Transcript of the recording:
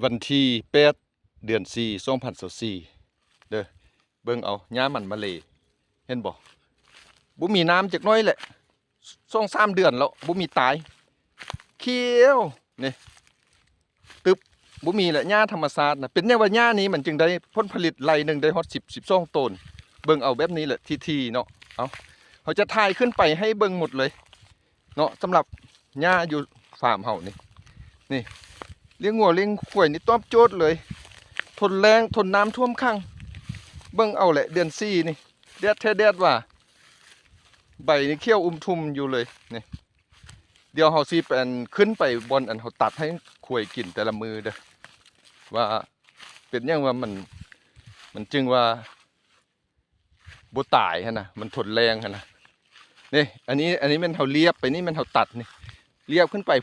ວັນທີແປດ ເດືອນສີ່ ສອງພັນຊາວສີ່ ເດີ. ເບິ່ງເອົາ ຫຍ້າມັນມາເລ ເຫັນບໍ່? ບໍ່ມີນ້ຳຈັກໜ້ອຍແຫຼະ ສອງສາມເດືອນແລ້ວ ບໍ່ມີຕາຍ ຂຽວນີ້ ຕຶບ ບໍ່ມີແຫຼະ ຫຍ້າທຳມະຊາດນະ. ເປັນຫຍັງວ່າຫຍ້ານີ້ມັນຈຶ່ງໄດ້ຜົນຜະລິດໄລ່ໜຶ່ງໄດ້ຮອດສິບ ສິບສອງໂຕນ? ເບິ່ງເອົາແບບນີ້ແຫຼະ ທີໆເນາະ. ເອົາ ເຮົາຈະຖ່າຍຂຶ້ນໄປໃຫ້ເບິ່ງໝົດເລີຍເນາະ ສຳລັບຫຍ້າຢູ່ຟາມເຮົານີ້. ນີ້ ລ້ຽງງົວລ້ຽງຄວາຍນີ້ຕອບໂຈດເລີຍ ທົນແລ້ງ ທົນນ້ຳຖ້ວມຂັງ. ເບິ່ງເອົາແຫຼະ ເດືອນສີ່ນີ້ ແດດແທ້ແດດວ່າ ໃບນີ້ຂຽວອຸ່ມທຸ່ມຢູ່ເລີຍນີ້. ດຽວເຮົາຊິໄປ ອັນ ຂຶ້ນໄປບ່ອນອັນເຮົາຕັດໃຫ້ຄວາຍກິນແຕ່ລະມື້ເດີ ວ່າເປັນຫຍັງວ່າມັນ ມັນຈຶ່ງວ່າບໍ່ຕາຍຫັ້ນນະ ມັນທົນແລ້ງຫັ້ນນະ. ນີ້ ອັນນີ້ ອັນນີ້ແມ່ນເຮົາລຽບໄປ ນີ້ແມ່ນເຮົາຕັດນີ້ ລຽບຂຶ້ນໄປ